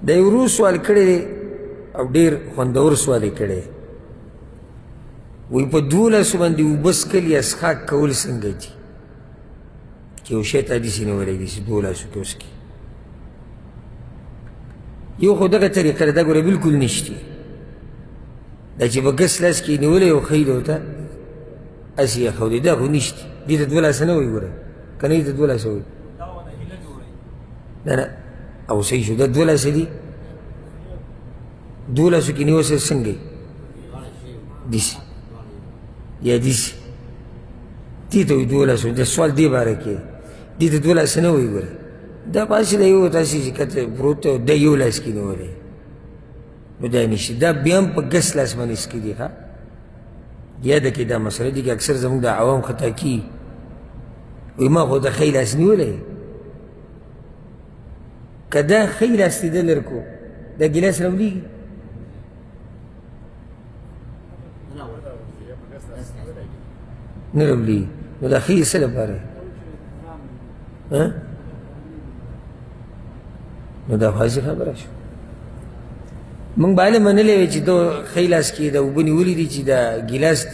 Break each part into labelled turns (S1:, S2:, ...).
S1: دا یو ورور سوال کړی دی او ډېر خوندور سوال یې کړی. وایي په دوو لاسو باندې اوبه څښل یا څښاک کول څنګه دي؟ چې یو شی ته داسې نیولی داسې دوو لاسو کې وڅکي. یو خو دغه طریقه ده، دا ګوره بلکل نشتي. دا چې په ګس لاس کې نیولی او ښیي ورته هسې یې ښودی، دا خو نشتي. دې ته دوه لاسه نه وایي ګوره، که نه دې ته دوه لاسه وایي. نه نه، او صحیح شو، دا دوه لاسه دي. دوو لاسو کې نیول سره څنګه داسې یا داسې؟ دې ته وایي دوو لاسو. د سوال دې باره کې دې ته دوه لاسه نه وایي ګوره. دا خو هسې د یو داسې چې کته پروت دی، دا یو لاس کې نیولی، نو دا نشي. دا بیا هم په ګس لاس باندې څکي دي. ښه یاده کړئ دا مسله دي کې اکثر زموږ د عوام خطا کېږي. وایي ما خو د ښی لاس نیولی، که دا ښی لاس دې ده لر کو، دا ګیلاس راولېږي. نه راولېږي، نو دا ښی یې څه لپاره؟ نو دا خو هسې خبره شوه. موږ به هله منلی وی چې ده ښی لاس کې دا اوبه نیولي دي، چې دا ګیلاس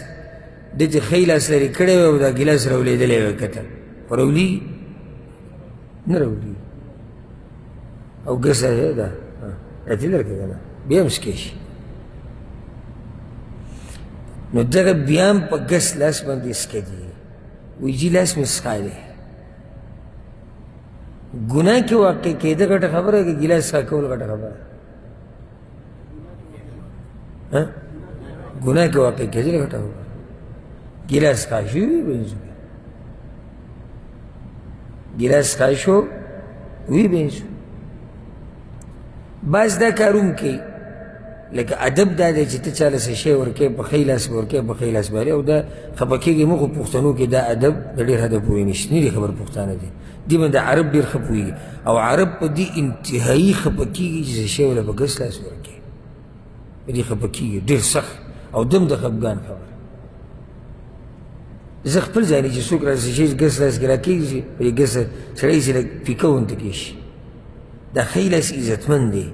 S1: ده چې ښی لاس لرې کړی وی او دا ګیلاس راولېدلی وی، کته خو راولېږي نه راولېږي. او ګسه یې ده راته درکړه که نه بیا هم څکی شي. نو دغه بیا هم په ګس لاس باندې څکه دي. وایي جي لاس مې څښا دی. ګناه کې واقع کېده غټه خبره که ګیلاس څښا کول غټه خبره؟ ګناه کې واقع کېدل غټه خبره. ګیلاس څښا شو وي بنځو، ګیلاس څښا شو وي بنځو. بعض دا کاروم کوي، لکه ادب دا دی چې ته چا له څه شی ورکوې په ښی لاس به ورکوې، په ښی لاس باندې. او دا خفه کېږي مه، خو پښتنو کې دا ادب د ډېر حده پورې نشته. نه دي خبر پښتانه دي، دې باندې عرب ډېر ښه پوهېږي، او عرب په دې انتهایي خفه کېږي چې څه شی وله په ګس لاس ورکوې، په دې خفه کېږي ډېر سخت، او دم د خفګان خبره. زه خپل ځاني چې څوک راسي شي ګس لاس کې راکېږي، په دې ګس سړی چې لږ پیکه غوندې کې شي. دا ښی لاس عزتمند دی.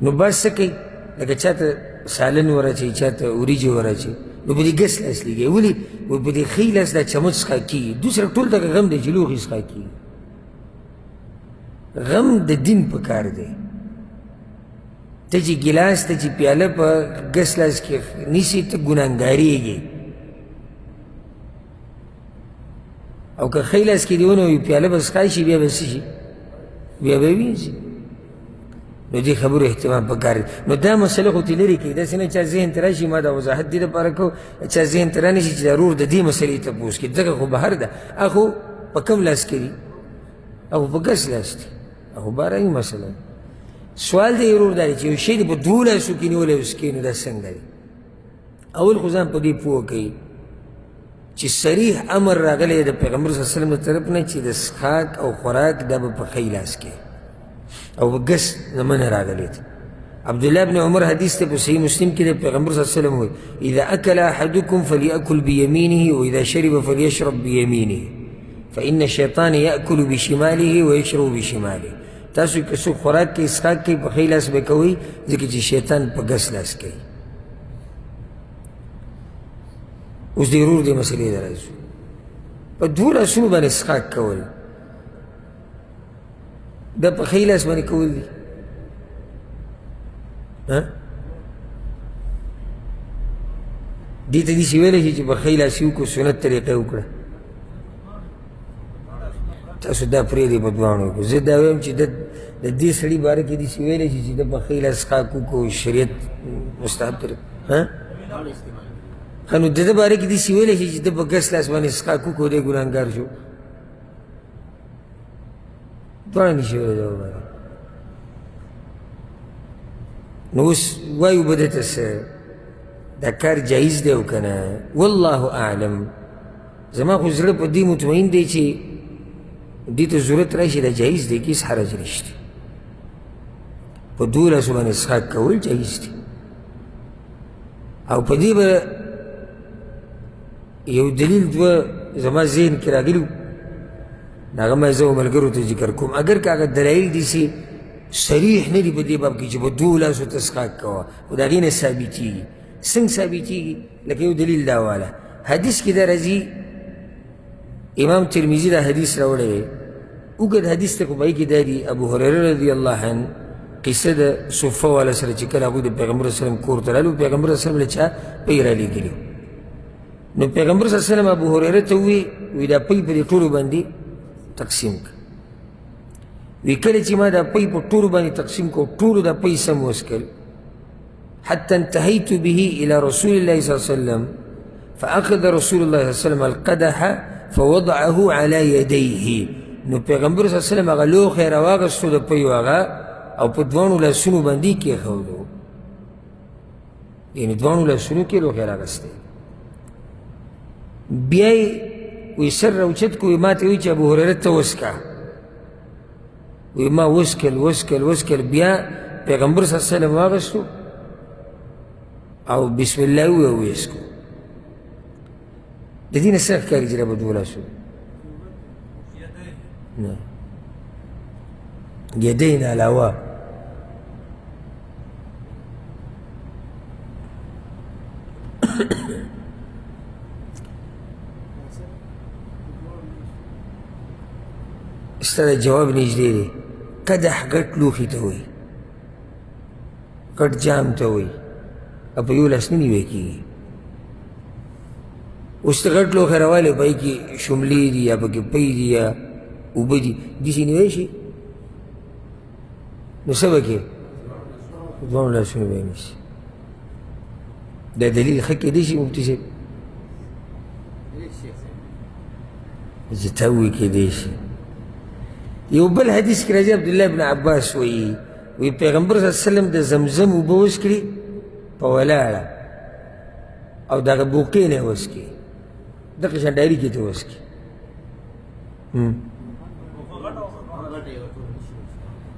S1: نو بس څه کوي، لکه چا ته سالن وراچوي، چا ته وریجې وراچوي، نو په دې ګس لاس لګوي. ولې؟ وایي په دې ښی لاس دا چمچ څښا کېږي. دوسره ټول دغه غم دی چې لوښي څښا کېږي. غم د دین په کار دی. ته چې ګیلاس ته چې پیاله په ګس لاس کې نیسي، ته ګناهګارېږې. او که ښی لاس کې دې ونه وي، پیاله به څښای شي، بیا به څه شي، بیا به وینځي. نو دې خبرو اهتمام پکار دی. نو دا مسله خو ترې لرې کړئ، داسې نه چا ذهن ته راشي. ما دا وضاحت دې لپاره کوو چا ذهن ته رانه شي چې دا ورور د دې مسلې تپوس کړي. دغه خو بهر ده، هغه خو په کوم لاس کې دي؟ هغه په ګس لاس دي، هغه بهرنۍ مسله ده. سوال دی ورور دا دی چې یو شی دې په دوو لاسو کې نیولی اوس کې، نو دا څنګه دی؟ اول خو ځان په دې پوه کړئ چې صریح امر راغلی د پیغمبر صلی الله علیه وسلم د طرف نه چې د څښاک او خوراک دا به په ښی لاس کې او په ګس نه منع راغلی دی. عبدالله بن عمر حدیث ته په صحیح مسلم کې د پیغمبر صلی الله علیه وسلم وایي اذا اکل احدکم فلیأکل بیمینه واذا شرب فلیشرب بیمینه فإن الشیطان یأکل بشماله ویشرب بشماله. تاسو که څوک خوراک کوي څښاک کوي په ښی لاس به کوئ، ځکه چې شیطان په ګس لاس کوي. اوس دې ورور دې مسلې ته راځو. په دوو لاسونو باندې څښاک کول دا په ښی لاس باندې کول دي. دې ته داسې ویلی شي چې په ښی لاس یې وکړو، سنت طریقه یې وکړه. تاسو دا پرېږدئ په دواړو کې. زه دا وایم چې د دې سړي باره کې داسې ویلی شي چې ده په ښی لاس څښاک وکړو، شریعت مستحب طریقه. ښه، نو د ده باره کې داسې ویلی شي چې ده په ګس لاس باندې څښاک وکړو، دی ګناهګار شو. دواړه نشي ویلی دا باره. نو اوس وایو به ده ته څه دا کار جایز دی او که نه؟ والله اعلم. زما خو زړه په دې مطمئن دی چې دې ته ضرورت راشي دا جایز دی، هېڅ حرج نشته. په دوو لاسو باندې څښاک کول جایز دی. او په دې به یو دلیل دوه زما ذهن کې راغلي. هغه ما زه ملګرو ته ذکر کوم. اګر که هغه دلایل داسې صریح نه دي په دې باب کې چې په دوو لاسو ته څښاک کوه، خو د هغې نه ثابتېږي. څنګه ثابتېږي؟ لکه یو دلیل دا واله حدیث کې دا راځي، امام ترمذي دا حدیث راوړی دی، اوږد حدیث ته خو په هغې کې دا دي، ابو هریره رضی الله عنه قصه د صفه والا سره چې کله هغوی د پیغمبر صلی الله علیه وسلم کور ته رالو، پیغمبر صلی الله علیه وسلم له چا پی رالیږلي، نو پیغمبر صلی الله علیه وسلم ابو هریره ته ووی، وی دا پی په دې ټولو باندې تقسیم کړه. وی کله چې ما دا پی په ټولو باندې تقسیم کړو، ټولو دا پی سم وڅکل، حتى انتهيت به إلى رسول الله صلى الله عليه وسلم فأخذ رسول الله صلى الله عليه وسلم القدح فوضعه على يديه. نو پیغمبر صلی الله علیه وسلم هغه لوښی راواغستو د پیو هغه او په دواړو لاسونو باندې کېښودو، یعنې دواړو لاسونو کې لوښی راغستی. بیا یې وایي سر راوچت کړو، وایي ما ته وایي چې ابو هریره ته وڅکه. وایي ما وڅکل وڅکل وڅکل، بیا پیغمبر صلی الله علیه وسلم واغستو او بسم الله ووایي او ویې څکو. د دې نه څه ښکاري چې دا په دوو لاسو؟ نه، یدین علاوه ستا د جواب نږدې دی. قدح غټ لوښي ته وایي، غټ جام ته وایي، او په یو لاس نه نیوی کېږي. اوس ته غټ لوښی راوالی، په هغې کې شملې دي یا پکې پی دي یا اوبه دي، داسې نیوی شي، نو څه به کوې؟ دواړو لاسونو به یې نیسي. دا دلیل ښه کېدی شي مفتي صاحب؟ چې تا ووایي کېدی شي. یو بل حدیث کې راځي، عبدالله بن عباس وایي، وایي پیغمبر صلی الله علیه وسلم د زمزم اوبه وڅکړي په ولاړه او دغه بوقې نه یې وڅکي، دغه شان ډایري کې ته وڅکي.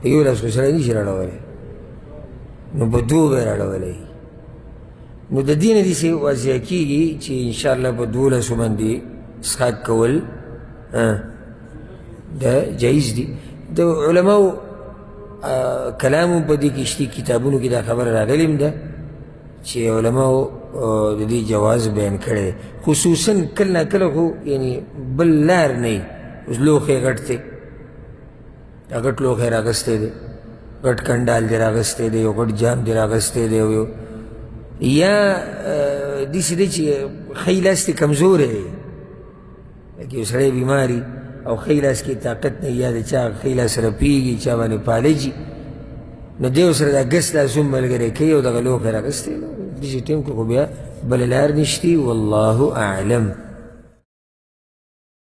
S1: په یو لاس خو سړی نشي راړولی، نو په دوو به یې راړولی. نو د دې نه داسې واضح کېږي چې انشاءالله په دوو لاسو باندې څښاک کول دا جایز دي. د علماو کلام هم په دې کې شته، کتابونو کې دا خبره راغلې هم ده چې علماو د دې جواز بیان کړی دی، خصوصا کله نا کله خو یعنې بل لار نه وي. اوس لوښی غټ دی، دا غټ لوښی راغستی دی، غټ کنډال دی راغستی دی، یو غټ جام دی راغستی دی، یو یا داسې دی چې ښی لاس دې کمزوری دی، لکه یو سړی بیماري او ښی لاس کې طاقت نه، یا د چا ښی لاس رپېږي، چا باندې پالجي، نو دی ورسره دا ګس لاس هم ملګری کوي او دغه لوښی راغستی، نو داسې ټایم کې خو بیا بله لار نشتي. والله اعلم.